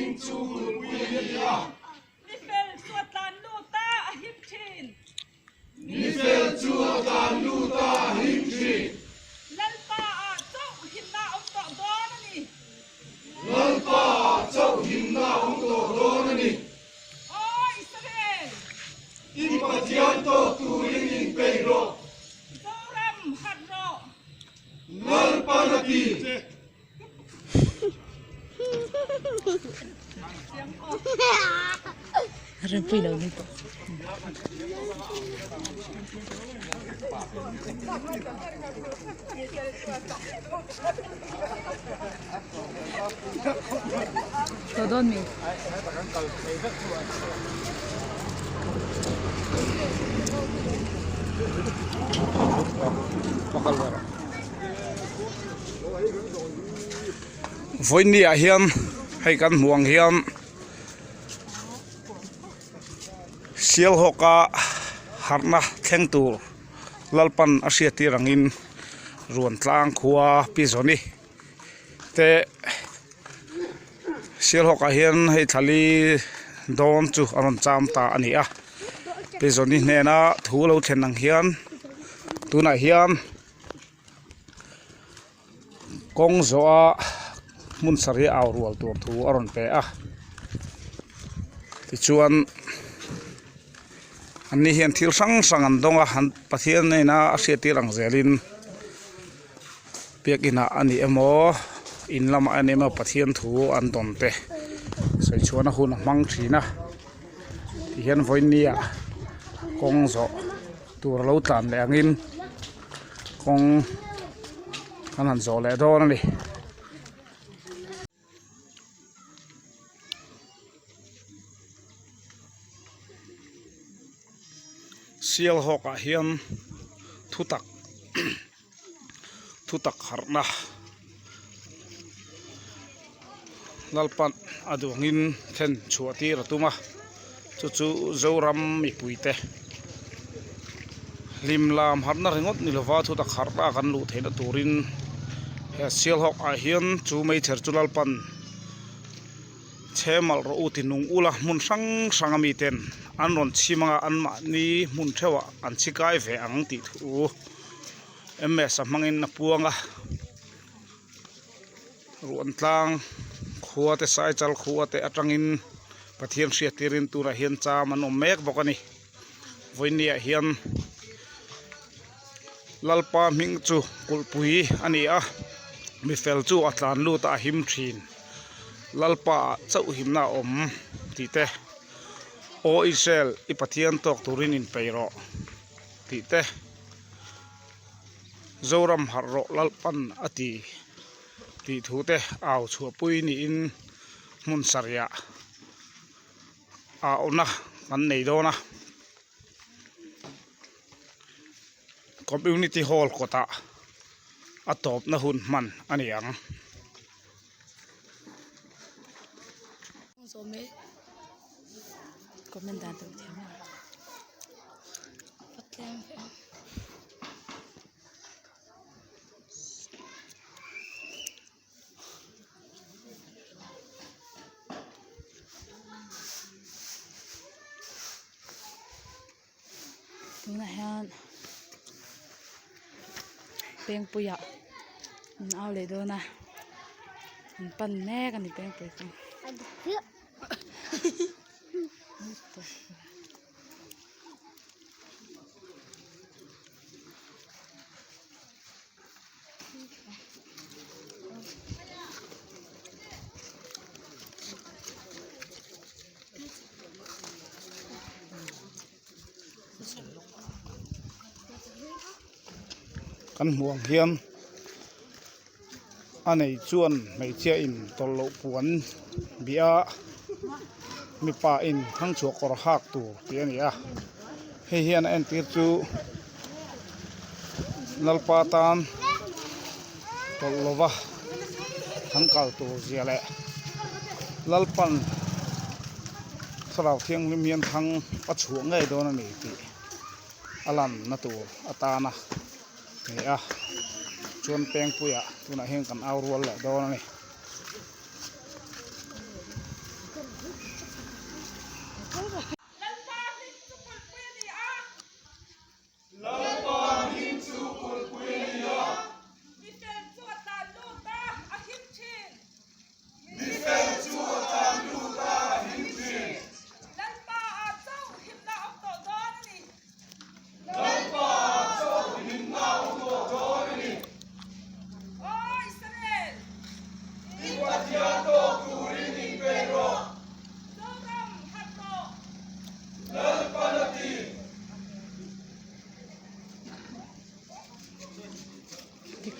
hming chu kulhpui a ni a. Mi fel chu a tlan lut a, a him thin. Mi fel chu a tlan lut a, a him thin. Lalpa ah chauh himna a awm tawh dawn a ni. Lalpa ah chauh himna a awm tawh dawn a ni. Aw Israel! I Pathian tawk turin inpeih rawh. Zoram harh rawh. Lalpan a ti. Vawiin ah hian hei kan hmuh ang hian Sialhawka harhna thleng tur Lalpan a hriattir angin Ruantlang khua Pi Zawni te Sialhawkah hian hei thlali dawn chu a rawn cham ta a ni a Pi Zawni hnena thu lo thlen ang hian tunah hian. Kawng zawha hmun sarih au rual tur thu a rawn pe a tichuan an ni hian thil hrang hrang an dawng a an Pathian hnena a hriattir ang zelin biakinah a ni emaw in lamah a ni emaw Pathian thu an dawn te sawi chhuahna hun a hmang thin a tihian vawinia kawng zawh tur a lo tlan leh angin. Kawng an han zawh leh dawn a ni. Sialhawk ah hian thutak thutak harhna Lalpan a duangin then chhuah tir a tum a chu chu Zoram mipui te hlim lam harhna ringawt ni lova thutak harhna kan luh theihna turin he Sialhawk ah hian chu meichher chu Lalpan chhe malh rawh u ti nung ula hmun hrang hrang ami ten an rawn chhim anga anmahni hmun theuh ah an chhi kai ve ang tih thu ms a hmangin a puang a. Ruantlang khua te Saichal khua te atangin Pathian hriattirin tunah hian cham an awm mek bawk a ni vawinia hian Lalpa hming chu kulhpui a ni a mifel chu a tlan lut a a him thin Lalpa ah chauh himna a awm tih te Aw Israel i Pathian tawk turin inpeih rawh tih te. Zoram harh rawh Lalpan a ti tih thu te au chhuahpui niin hmun sarih ah awna kan nei dawn a community hall kawtah a tawpna hun hman a ni ang. Tunah hian pengpuiah an au leh dawn a an pan mek a ni pengpui chu. Kan hmuh ang hian a nei chuan hmeichhia in tawlh loh puan bih a mipa in thangchhuah kawr hak tur tih a ni a hei hian a entir chu Lalpa tan tawlh lova an kal tur zia leh Lalpan thlarau thianghlim hian thang a chhuah ngei dawn a ni tih a lanna tur atana ni a chuan pengpuiah tunah hian kan au rual leh dawn a ni.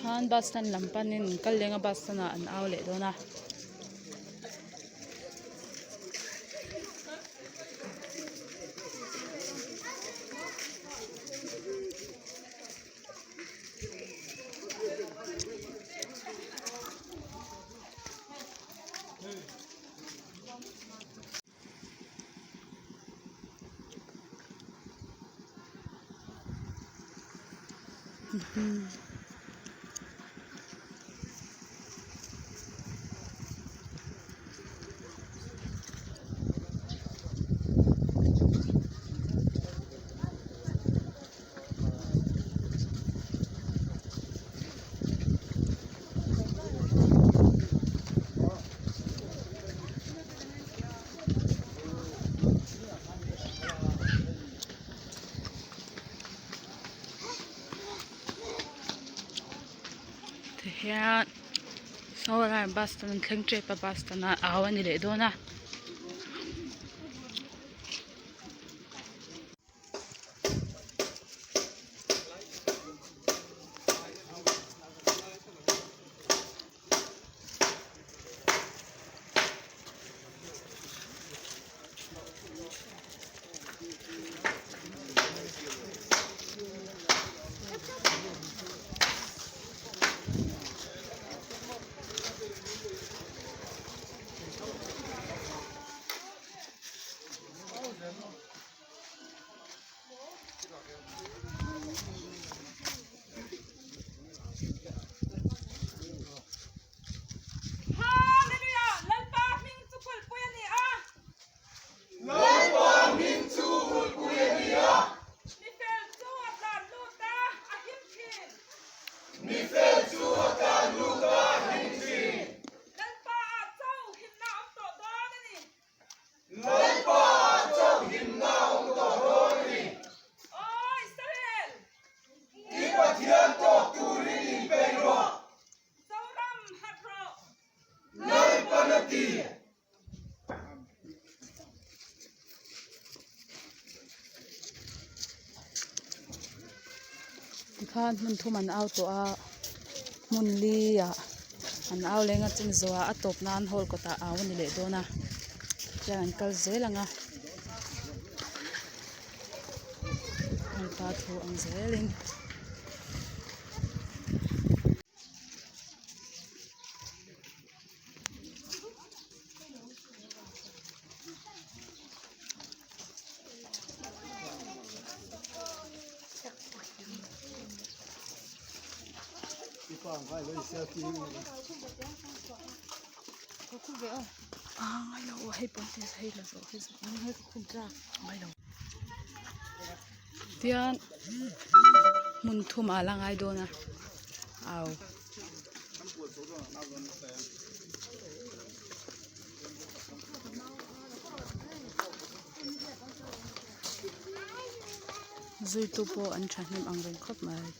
Khan bus stand lam panin an kal leng a bus stand ah an au leh dawn a. Tihian saw lai bus stand an thleng tep a bus stand ah au a ni leh dawn a. Hallelujah! Lalpa hming chu kulhpui a ni a. Lalpa hming chu kulhpui a ni a. Mi fel chu a tlan lut a, a him thin. Mi fel chu a tlan lut a, a him thin. Lalpa ah chauh himna a awm tawh dawn a ni. Lalpa ah chauh himna a awm tawh dawn a ni. Aw Israel! I Pathian tawk turin inpeih rawh. Zoram harh rawh. Lalpan a ti. Tikhan hmun thum an au tawh a hmun li ah an au leng a chumi zawhah a tawp nan hall kawtah au a ni leh dawn a tichuan an kal zel ang a lalpa thu ang zelin. Tian hmun thum ah la ngai dawn a au. Zuitu pawh an thahnem ang reng khawp mai.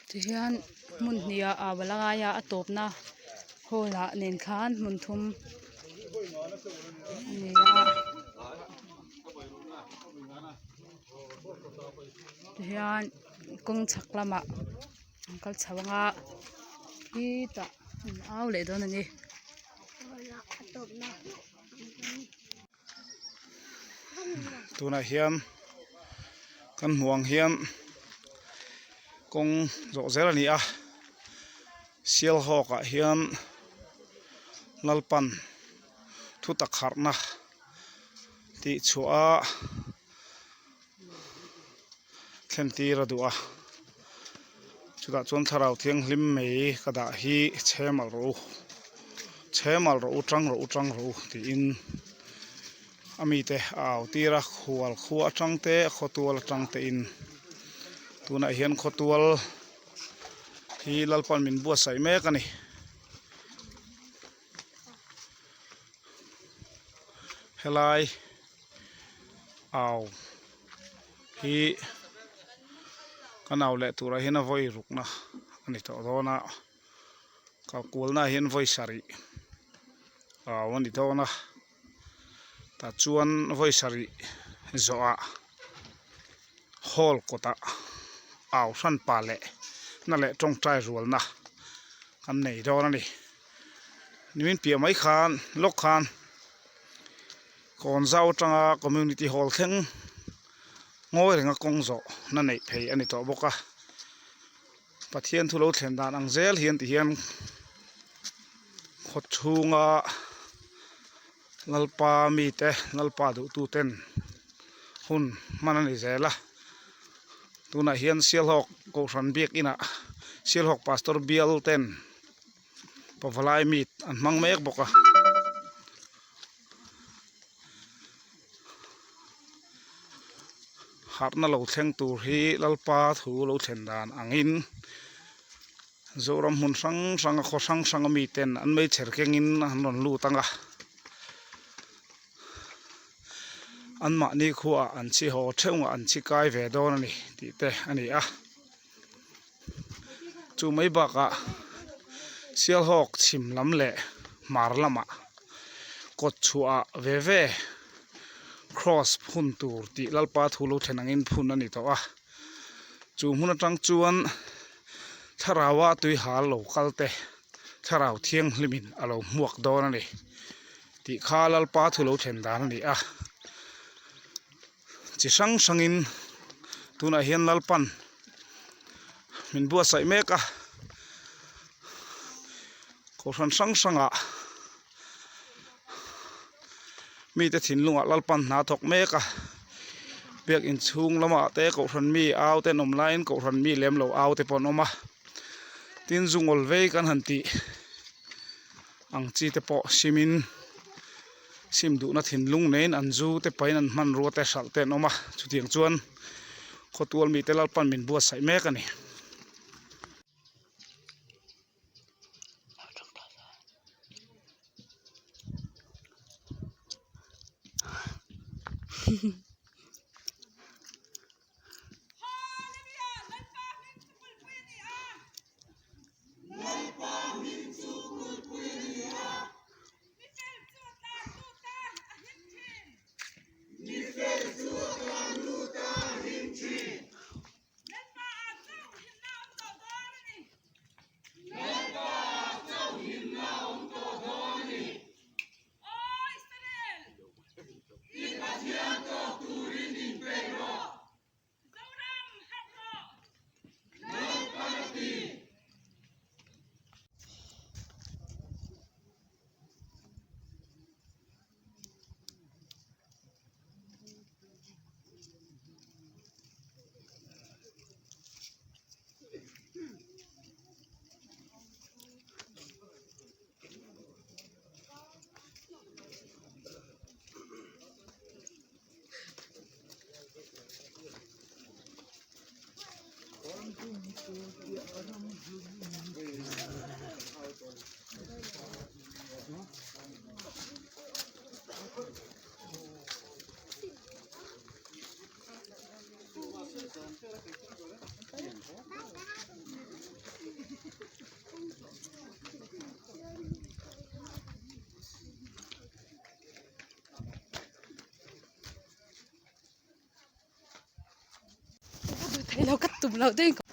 Tihian hmun hnih ah au a la ngai a a tawpna hall ah nen khan hmun thum a ni a tihian kawng chhak lamah an kal chho ang a khitah an au leh dawn a ni. Tunah hian kan hmuh ang hian kawng zawh zel a ni a Sialhawk ah hian Lalpan thutak harhna tih chhuah a thlen tir a duh a chutah chuan thlarau thianghlim mai ka dah hi chhem alh rawh u chhem alh rawh u tang rawh u tang rawh u tiin a mite a au tir a khual khua atang te khawtual atang te in tunah hian khawtual hi Lalpan min buatsaih mek a ni. Helai au hi kan au leh turah hian a vawi rukna a ni tawh dawn a kal kualna ah hian vawi sarih au a ni dawn a tah chuan vawi sarih zawhah hall kawtah au hran pa leh na leh tawngtai rualna kan nei dawn a ni. Nimin piah mai khan lawk khan kawn zau atanga community hall thleng ngawi renga kawng zawh na neih phei a ni tawh bawk a Pathian thu lo thlen dan ang zel hian ti hian khaw chhunga Lalpa mite Lalpa duhtu ten hun hman a ni zel a tunah hian Sialhawk Kohhran biakinah Sialhawk Pastor bial ten. Pavalai meet an hmang mek bawk a harhna lo thleng tur hi Lalpa thu lo thlen dan angin Zoram hmun hrang hrang a khaw hrang hrang a miten an meichher kengin an rawn lut ang a anmahni khuaah an chhi haw theuh ang a an chhi kai ve dawn a ni tih te a ni a. Chu mai bakah Sialhawk chhim lam leh hmar lamah kawt chhuah ah ve ve cross phun tur tih Lalpa thu lo thlen angin phun a ni tawh a chu hmun atang chuan thlarau a tui hal lo kal te thlarau thianghlim in a lo hmuak dawn a ni tih kha Lalpa thu lo thlen dan a ni a. Chi hrang hrangin tunah hian Lalpan min buatsaih mek a kohhran hrang hrangah mite thinlungah Lalpan hna thawk mek a biak inchhung lamah te kohhran mi au te an awm laiin kohhran mi lem lo au te pawh an awm a tin zungawl vei kan han tih ang chi te pawh simin. Sim duhna thinlung neiin an zu te pahin an hmanrua te hralh te an awm a chutiang chuan khawtual mite Lalpan min buatsaih mek a ni. Theilo ka tum loh deuhin ka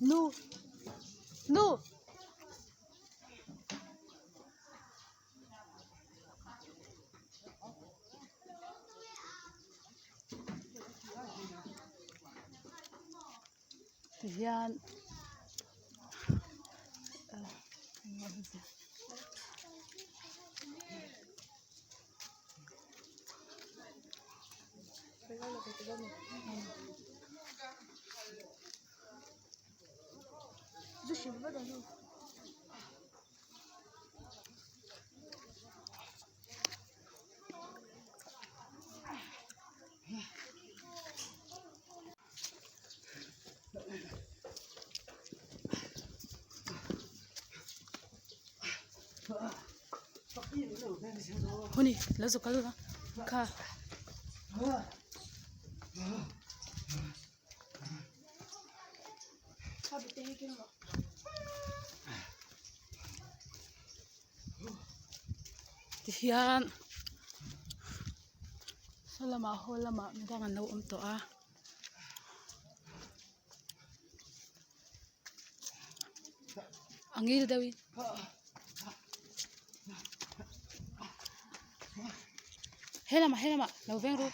Nu nu. Tihian huni lo zu kal la kha. Tihian saw lamah hall lamah midang an lo awm tawh a. A ngil deuhin helamah helamah lo veng ru.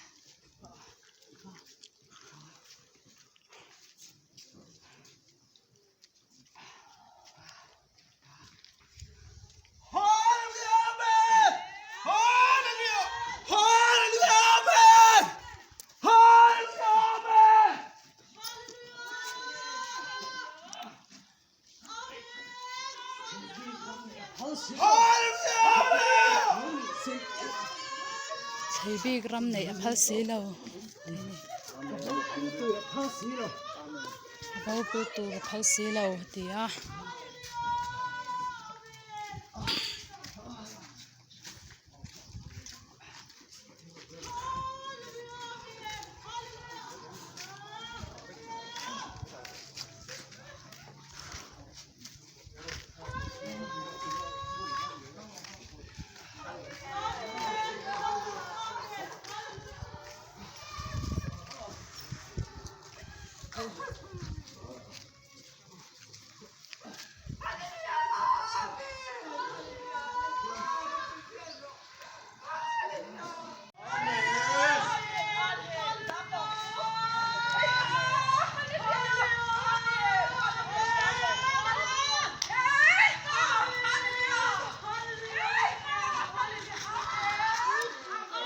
Thei bik ram neih a phal si lo a bo pui tur a phal si lo a ti a.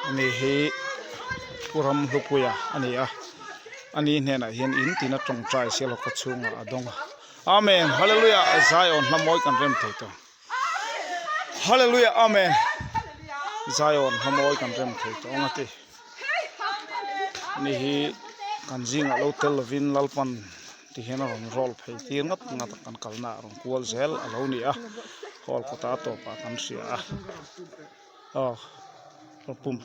Ani hi Pu Ramhlupuia a ni a. Ani hnenah hian in tina tawngtai sialhawk khaw chhungah a dawng a. Amen Hallelujah Zion hla mawi kan rem thei tawh. Hallelujah Amen Zion hla mawi kan rem thei tawh ang a ti. Ani hi kan zingah lo tel lovin Lalpan ti hian a rawn roll phei tir ngat ngat a kan kalna ah rawn kual zel a lo ni a hall kawta tawpah kan hria a aw rawn pum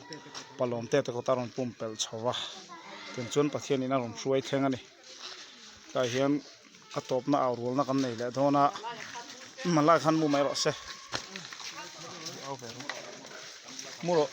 palawm te te kawta rawn pum pelh chho va tiang chuan Pathianin a rawn hruai thleng a ni tlaiah hian a tawpna au rualna kan nei leh dawn a hmanlai khan mu mai rawh se mu rawh.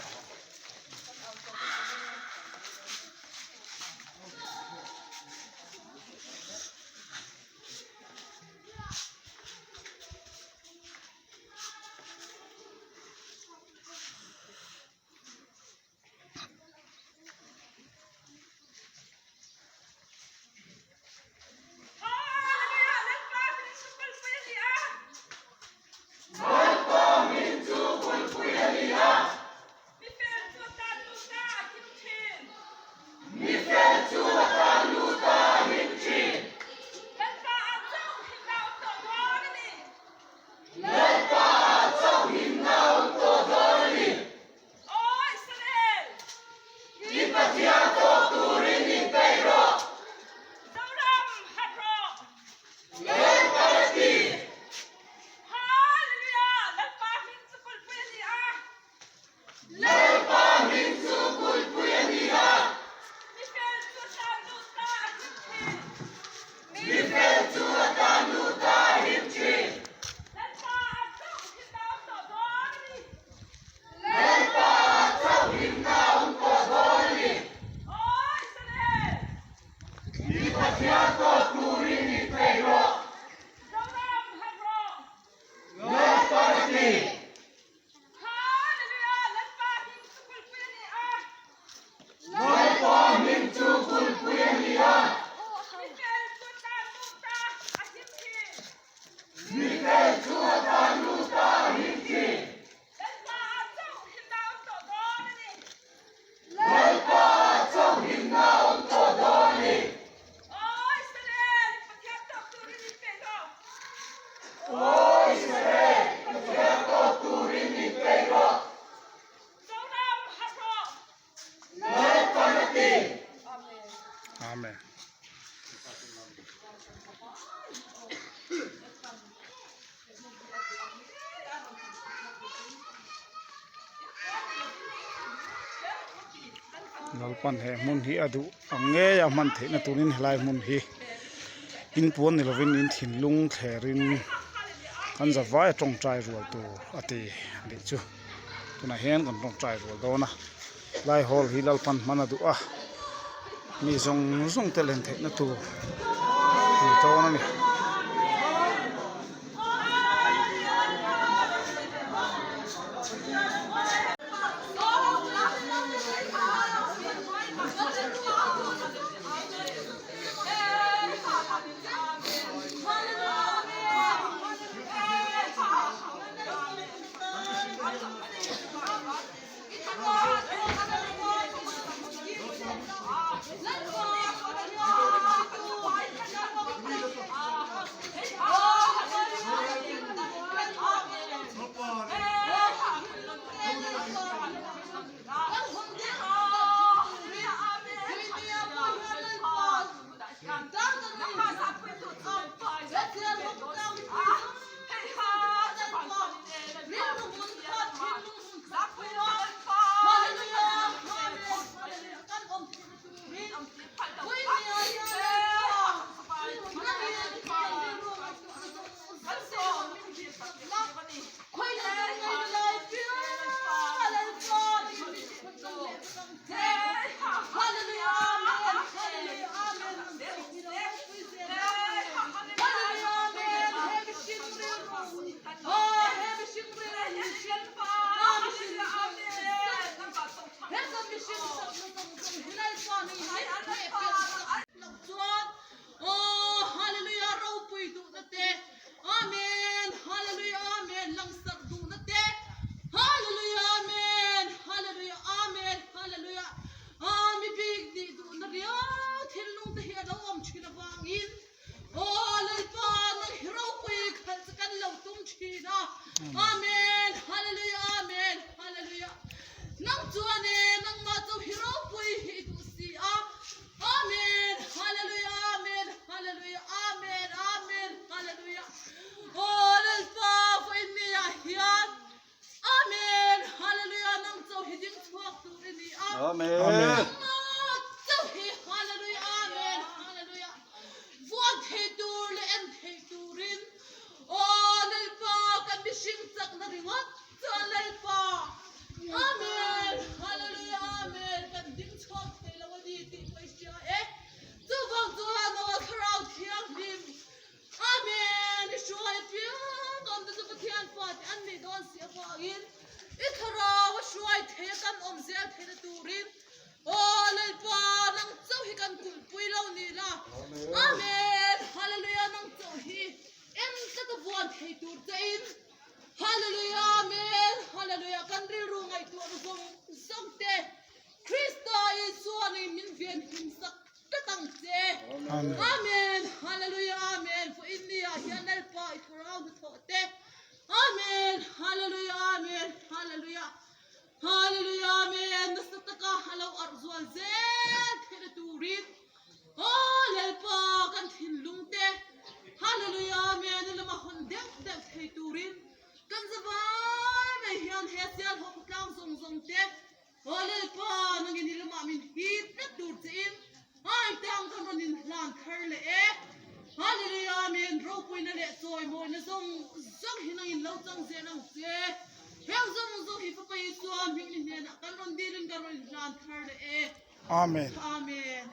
Amen. Lalpan he hmun hi a duh ang ngei a hman theihna turin helai hmun hi in puan ni lovin in thinlung thlerin kan zavai a tawngtai rual tur a ti a nih chu tunah hian kan tawngtai rual dawn a lai hall hi Lalpan hman a duh a mi zawng zawng te len theihna tur a ni dawn a ni. Amen Hallelujah Amen Vawiin ni ah hian Lalpa i thlarau hnathawh te Amen Hallelujah Amen Hallelujah Hallelujah Amen nasa taka a lo arh zual zel theihna turin Aw Lalpa kan thinlung te Hallelujah Amen i lama hawn deuh deuh thei turin kan zavai mai hian he sialhawk tlang zawng zawng te Aw Lalpa, nangin i lamah min hip vek tur che in ai tang kan rawn inhlan thar leh e. Hallelujah Amen Ropuina leh chawimawina zawng zawng hi nangin lo chang zel ang che. Heng zawng zawng hi Fapa Isua hming ni hnenah kan rawn dilin kan rawn inhlan thar leh e. Amen. Amen.